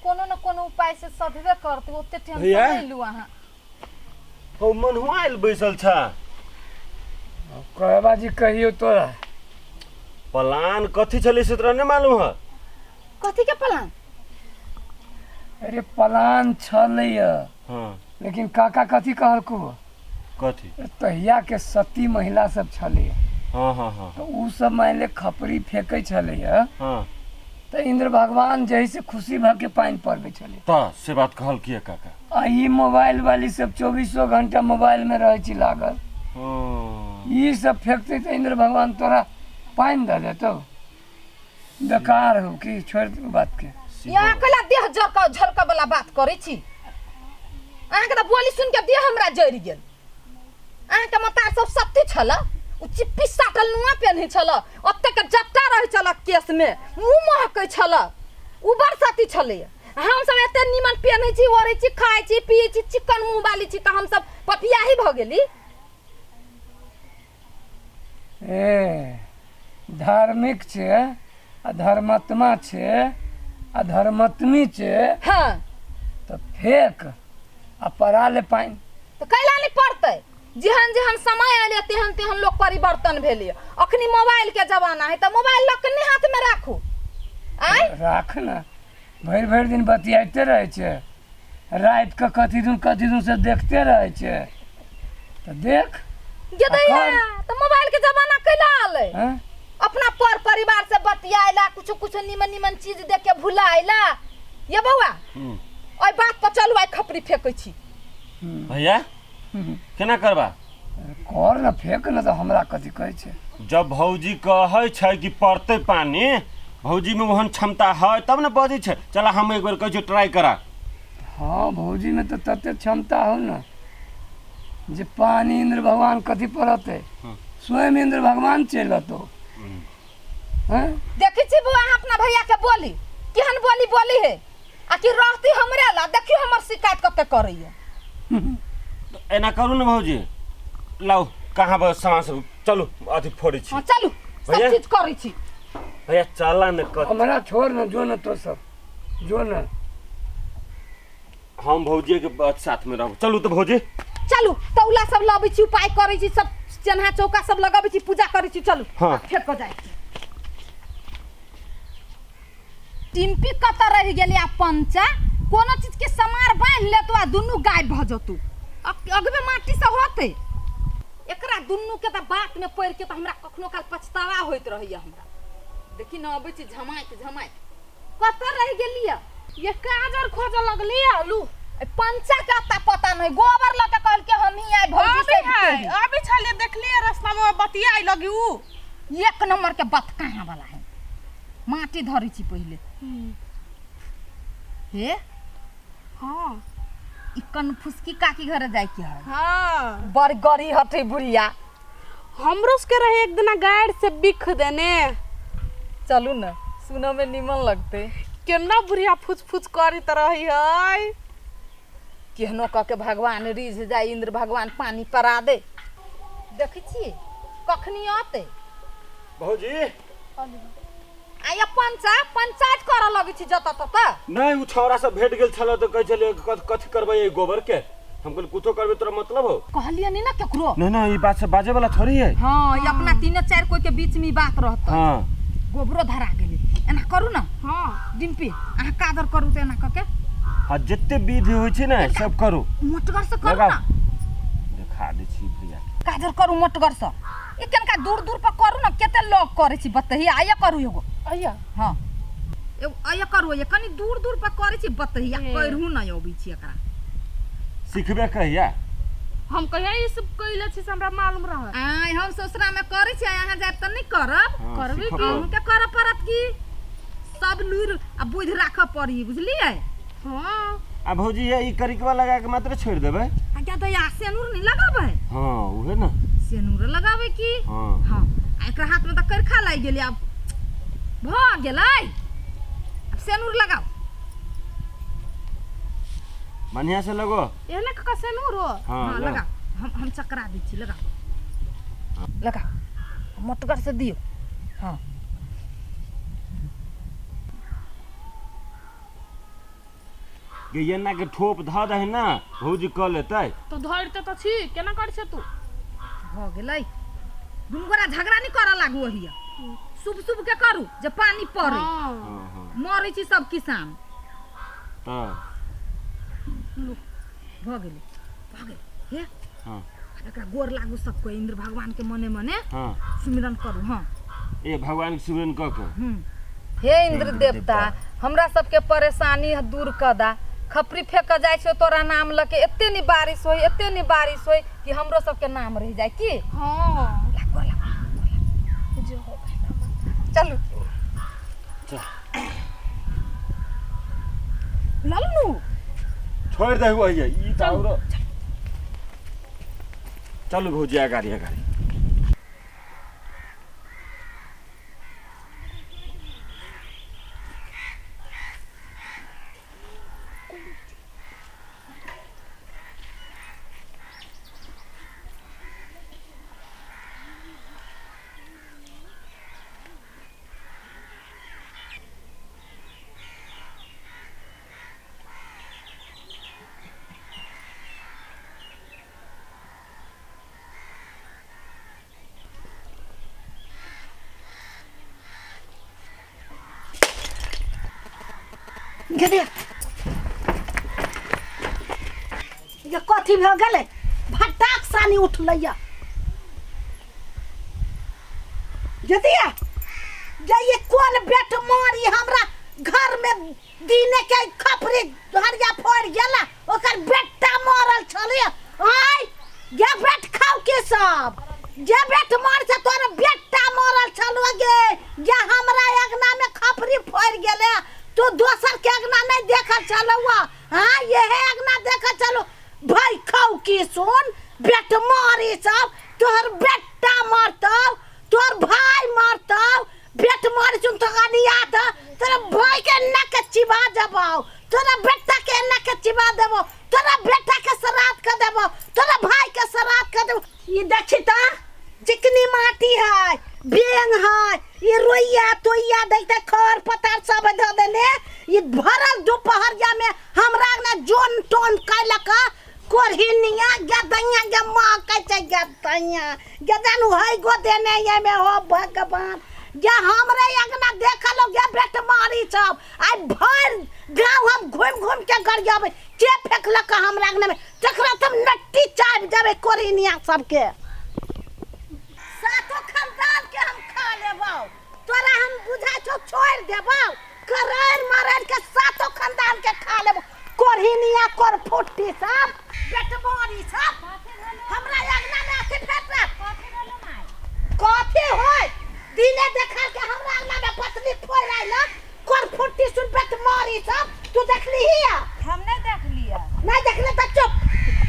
कोनो न कोनो उपाय से सधबे करतै, ओते टेंशन भैया? नहि लू अहाँ। हौ मनुआ आयल बैसल छ। कहबा जी कहियो तोरा। प्लान कथी छलै से तोरा नहि मालूम है? कथी के प्लान? अरे प्लान छलैया। हाँ। लेकिन काका कथी कहलकू? कथी? तहिया के सती महिला सब छलैया। हाँ हाँ हाँ। तो उ सब मान ले खपरी फेंकै छलैया। हाँ। तो इंद्र भगवान जही से खुशी भऽ के पानि पड़बै छलै। तऽ से बात कहल किया काका? आ ई मोबाइल वाली सब चौबीसो घंटा मोबाइल में रहै छी लागल। हाँ। ई सब फेंकतै तऽ इंद्र भगवान तोरा पानि दऽ देतौ। बेकार हो की छोड़ दू बात के। यहाँ कैला देह झलक झलक वाला बात करै छी? अहाँके तऽ बोली सुन के देह हमरा जरि गेल। अहाँके मतार सब सत्य छल, उ चिप्पी साटल नुआ पेन्है छल, ओतेक जट्टा रहै छल केश में, मुँह महकै छल, उ बड़ सती छलै। हम सब एते नीमन पेन्है छी, ओढ़ै छी, खाइ छी, पियै छी, चिकन मुँह वाली छी, तऽ हम सब पपियाही भऽ गेली। ए धार्मिक छै आ धर्मात्मा छै आ धर्मात्मी छै। हाँ। तऽ फेक आ पड़ा ले पानि। तऽ कैला नहि पड़तै? जेहन जेहन समय आयल तेहन तेहन लोक परिवर्तन भेलै। अखनी मोबाइल के जमाना है तऽ मोबाइल लऽ के नहि हाथ में राखू। आँय राख ने, भरि भरि दिन बतियाइते रहै छै, राति के कथी दुन से देखते रहै छै, तऽ देख। गे दैया, तऽ मोबाइल के जमाना कैला आलै? हैं? अपना पर परिवार से बतियाइला, कुछो कुछो निमन निमन चीज देख के भुलाइला। ये बौआ, ओहि बात पर चलू, आइ खपरी फेकै छी। भैया केना करबा? कर ने, फेक ने, तऽ हमरा कथी कहै छै? जब भौजी कहै छै कि पड़तै पानी, भौजी में ओहन क्षमता है तब ने बजै छै। चला हम एक बेर कहै छियै ट्राई करा। हाँ, भौजी में तऽ तते क्षमता हो ने जे पानी इंद्र भगवान कथी पड़तै, स्वयं इंद्र भगवान चलि अतौ। हैं? देखै छी बौआ, अहाँ अपना भैया के बोली केहन बोली बोली है, आ कि रहती हमरे ला। देखियो हमर शिकायत कते करैया। तऽ एना करू ने भौजी, लाउ कहाँ बस सामान सब, चलू अथी फोड़ै छी। हाँ चलू, सब भैया? चीज करै छी। भैया चला ने कथी। हमरा छोड़ ने, जो ने तो सब जो ने। हम भौजी के बात साथ में रहब। चलू तऽ भौजी चलू, तौला सब लबै छी, उपाय करै छी, सब चेन्हा चौका सब लगबै छी, पूजा करै छी, चलू। हाँ। फेर कऽ जाइ छी। टिम्पी कतऽ रहि गेलै? आ पंचा कोनो चीज के समार बान्हि लेतो आ दुनू गायब भऽ जतौ। अगबे माटी से होतै एकरा दुनू के। तऽ बात में पड़ि के तऽ हमरा कखनो काल पछतावा होइत रहैया। हमरा देखी न, अबै छी झमाइत झमाइत। कतऽ रहि गेलियै? ये काजर खोजऽ लगली आलू। ए पंचा के अता पता नहीं, गोबर लऽ के कहलके हम ही आइ भौजी से अभी है, अभी छलिए, देखलिए रास्ता में बतियाई लगी उ। एक नंबर के बात कहाँ वाला है। माटी धरै छी पहिले। हे हाँ, ई कनफुसकी काकी घरे जाय के है। हाँ, बड़ गरी हटे बुढ़िया। हमरो सबके रहे एक दिना गाड़ से बिख देने। चलू न, सुनऽ में निमन लगते। केना बुढ़िया फुच फुच करैत रही है। केहनो कऽ के भगवान रिझ जाय, इंद्र भगवान पानी परा दे। देखै छियै कखनी अतै। भौजी आ ये पंचा पंचायत करऽ लगै छी जतऽ ततऽ। नहि, ओ छौड़ा सब भेट गेल छल तऽ कहै छलै कथी करबै एहि गोबर के। हम कहली कुछो करबै, तोरा मतलब हो? कहलियै नहीं ना केकरो। नहीं नहीं, ई बात से बाजे वाला थोड़ी है। हाँ, ये अपना तीने चारि कोई के बीच में ई बात रहतै। हाँ। गोबरो धरा गेलै। एना करू ना। हाँ। डिम्पी, अहाँ कादर करू तऽ एना कऽ के। हाँ, जते विधि होइ छै ने सब करू। मोटगर से करू। लगाउ। ना देखा दै छी भैया के। काजर करू मोटगर से। ई कनका दूर दूर पर करू ना, कते लोग करै छी बतहिया। आइए करू एगो। अइया। हाँ, एगो आइए करू, आइए कनी दूर दूर पर करै छी बतहिया। हे। करहु नहि अबै छी एकरा। सिखबे कहिया? हम कहिया ई सब कइले छी से हमरा मालूम रहत? आय, हम ससुरा में करै छी, अहाँ जायब तऽ नहि करब? हाँ, करबे सीखऽ की? पड़त। अहूँके करऽ पड़त की, सब लुरि आ बुद्धि राखऽ पड़ी, बुझलियै? हाँ। आ भौजी ये ई करिकवा लगा के मात्र छोड़ि देबै? आ क्या दैया, सेनूर नहि लगाबै? हाँ, उहे ने। सेनूर लगाबै की। हाँ। हाँ, आ एकरा हाथ में तऽ करखा लागि गेलै, आब भऽ गेलै। आब सेनूर लगाउ। बढ़िया से लगो। एहने कका सेनूर हो? हाँ, हाँ, लगा। लगाउ, हम चकरा दै छी। लगाउ, लगाउ, मोटगर से दियौ। हाँ। गे एना के ठोप धऽ दही ना भौजी कऽ लेतै। तो धरते तऽ छी, केना करै छै तू? भऽ गेलै, दुनू गोरा झगड़ा नहि करऽ लागू। ओहिया शुभ शुभ के करू जे पानी पड़े। हाँ। हँ हँ। मरै छी सब किसान। तऽ भऽ गेलै, भऽ गेलै। हे। हँ। आब एकरा गोर लागू सबके, इंद्र भगवान के मने मने हँ सुमिरन करू। हँ। ए भगवान के सुमिरन कऽ के। हे इंद्र देवता, हमरा सबके परेशानी दूर कऽ दा। खपरी फेंक जाइ छै तोरा नाम लऽ के, एते नी बारिश होई, एते नी बारिश होई कि हमरो सबके नाम रहि जाय की। हाँ। लागो लागो। जे हो। चलू। चल। लल्लू। छोड़ि दही ओहिया ई तऽ औरो। चलू भौजी, अगाड़ी अगाड़ी। गे ये कथी भऽ गेलै? भटाक सानी उठलैया यदिया जे ये कोन बेट मारी हमरा घर में दिने के खपरी हरिया फोड़ गेला, ओकर बेटा मरल छलै। आय गे बेट खाउ के सब जे बेट मर से तोर बेटा मरल छलो गे, जे हमरा अंगना में खपरी फोड़ गेले। तू दोसर के अंगना नहीं देखल छलो? हाँ, यहे अंगना देखल छलो। भाई खाउ की सुन बेट मारी सब, तोहर बेटा मरतौ, तोहर भाई मरतौ। बेट मारी सुन तो अनिया त तोरा भाई के नक चिबा देबौ, तोरा बेटा के नक चिबा देबौ, तोरा बेटा के श्राद्ध कर देबौ, तोरा भाई के श्राद्ध कर देबौ। ई देखी त चिकनी माटी है, बेंग है, ई रोइया तोइया देखते खर पतार सब धऽ देने। ई भरल दुपहरिया में हमरा अंगना जोन टोन कैलक कोरहिनिया गदैया गे माँ कहै छै गदैया गदन है गो देने ये में। हो भगवान, जे हमरे अंगना देखल गे बेट मारी सब, आइ भरि गाँव हम घुमि घुमि के गरियाबै के फेकलक हमरा अंगना में, तकरा तुम नट्टी चाबि देबै कोरहिनिया सबके। सातो खानदान के हम खा लेबौ तोरा, हम बुझाइ छौ छोड़ि देबौ? करैर मरैर के सातो खानदान के खा लेबौ। कोरहिनिया कोरफुट्टी सब बेटमारी सब हमरा अंगना में अथी फेंकलक। कथी होय, दिने देखा के हमरा अंगना में पतली फोड़ आइल कोरफुट्टी सुन बेटमारी सब। तू देखली हिया? हम नहीं देख लिया। नहीं देखले तऽ चुप,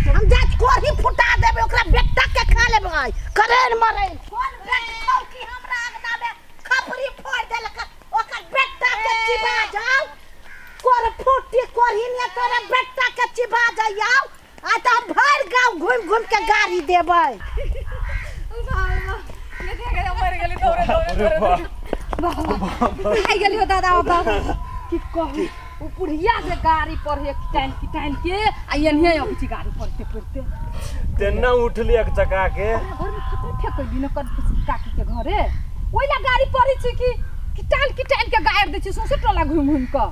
हम जात कोरही फुटा देबै, ओकरा बेटा के खा लेबै करैर मरैर। कोन बेट खाउ कि हमरा अंगना में खपरी फोड़ देलक, ओकर बेटा के चिबा जाओ। कोर फूटी कोरही ने तोरा बेटा के चिबा जाइयो। आ तऽ हम भरि गाँव घुमि घुमि के गाड़ी देबै। अरे बाप। खाइ गेली हो दादा बाबा, की कहू, उ बुढ़िया जे गाड़ी पढ़े किटाइन किटाइन के आ एनहे अबै छै गाड़ी पढ़ते पढ़ते। तेना उठली एक चका के। हमरा घर में खतरे फेकली न कर काकी के घरे, ओहि ला गाड़ी पढ़ै छै कि किटाइन किटाइन के गाड़ि दै छै सौंसे टोला घुमि घुमि कऽ।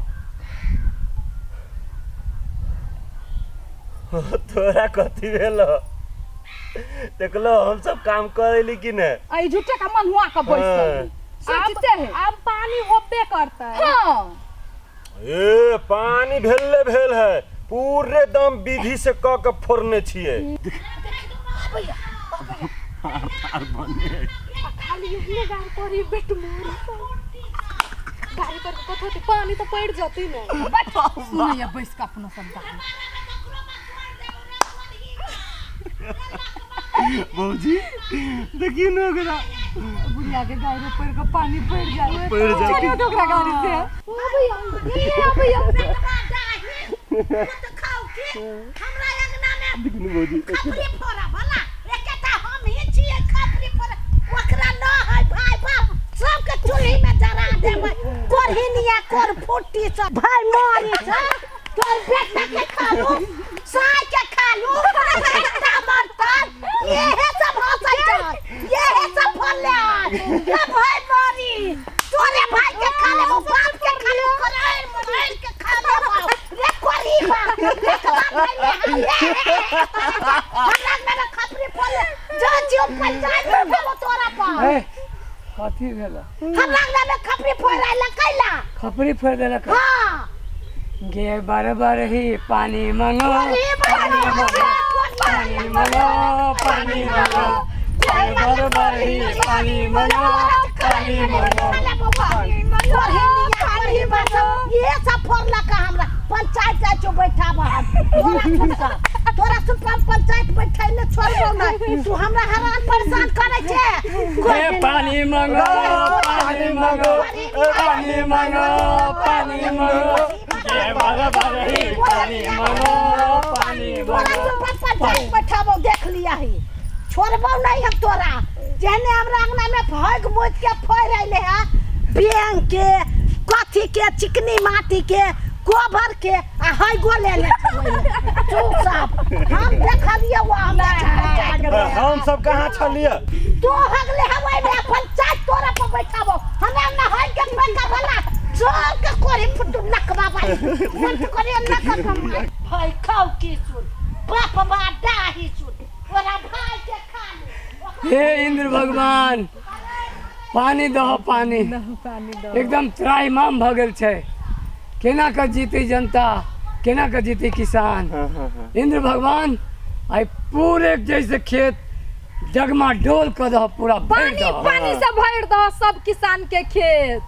तोरा कथी भेल? देखलो हम सब काम करेली कि ने? आ ई झूठे का मन हुआ के बैसल सोचते है। अब पानी होबे करता है। हाँ। ए पानी भेलले भेल है, पूरे दम विधि से क के फोड़ने छियै। आर बने। आ खाली एहने गाड़ी पड़ी बेट मोर गाड़ी पर कथो होते, पानी तो पड़ जाती ना। सुनैया बैस के अपना सब गाड़ी। भौजी देखिए ने ओकरा। बुढ़िया के गाड़ी पड़ के पानी पड़ जाए। पड़ जाए। चलियो तो ओकरा गाड़ी से अबैया अबैया। बेटवा डाही पुत खाउ की हमरा अंगना में देखिए ने भौजी। खपरी फोड़ा भला एकेटा हम ही छियै खपरी फोड़ा, ओकरा न है भाई बाप, सबके चूल्ही में जरा देबै। कोरहिनिया कोरफुट्टी सब भाई मारी सब तोर बेटा लू, साय के खा लू, बेटा मरतन, येहे सब हंसै छै, येहे सब फल आय। ये भाई मरी, तोरे भाई के खा लेबो, बाप के खा लेबो, करैल मुरैल के खा लेबो। रे कोरी बा, रे कबाब खैले हँ, ये हमरा में खपरी फल, जो जियो पंचायत बैठाबो तोरा पर। ए, कथी भेल? हमरा में खपरी फोड़ आइला कैला? खपरी फोड़ि देलक। हाँ। गे बार बार ही पानी मंगो, पानी मंगो, पानी मंगो, पानी मंगो, गे बार बार ही पानी मंगो, पानी मंगो। ये सब फोड़ला का हमरा पंचायत जाइ छौ बैठाब हम तोरा सुनका, तोरा सुनका हम पंचायत बैठैले छोड़बौ नहि। तू हमरा हरान परेशान करै छे। हे पानी मंगो, पानी मंगो, पानी मंगो, पानी मंगो, गे बार बार ही पानी मंगो, पानी तोरा मंगो। सुनका पंचायत बैठाबौ, देख लिया ही छोड़बौ नहि हम तोरा। जेहने हमरा अंगना में भग मुज के फोड़ अइले है, बैंक के कथी के चिकनी माटी के गोबर के आ हई गोले ले तू सब हम देखलिए वो हमरा हम सब कहाँ छलिए? तू हगले हवाई में पंचायत तोरा पर बैठाबो। हमरा ना हई के फेंका भला चल के कोरी फुटू नकबा भाई मन करे नक कमाई भाई खाओ की सुन बाप बा डाही सुन ओरा भाई के खा ले। हे इंद्र भगवान, पानी दहो, पानी एकदम त्राहिमाम भऽ गेल छै। केना कऽ जीतै जनता, केना कऽ जीतै किसान? इंद्र भगवान, आइ पूरे जैसे खेत जगमा डोल कऽ दह, पूरा भरि पानी दह, पानी से भरि दह सब किसान के खेत।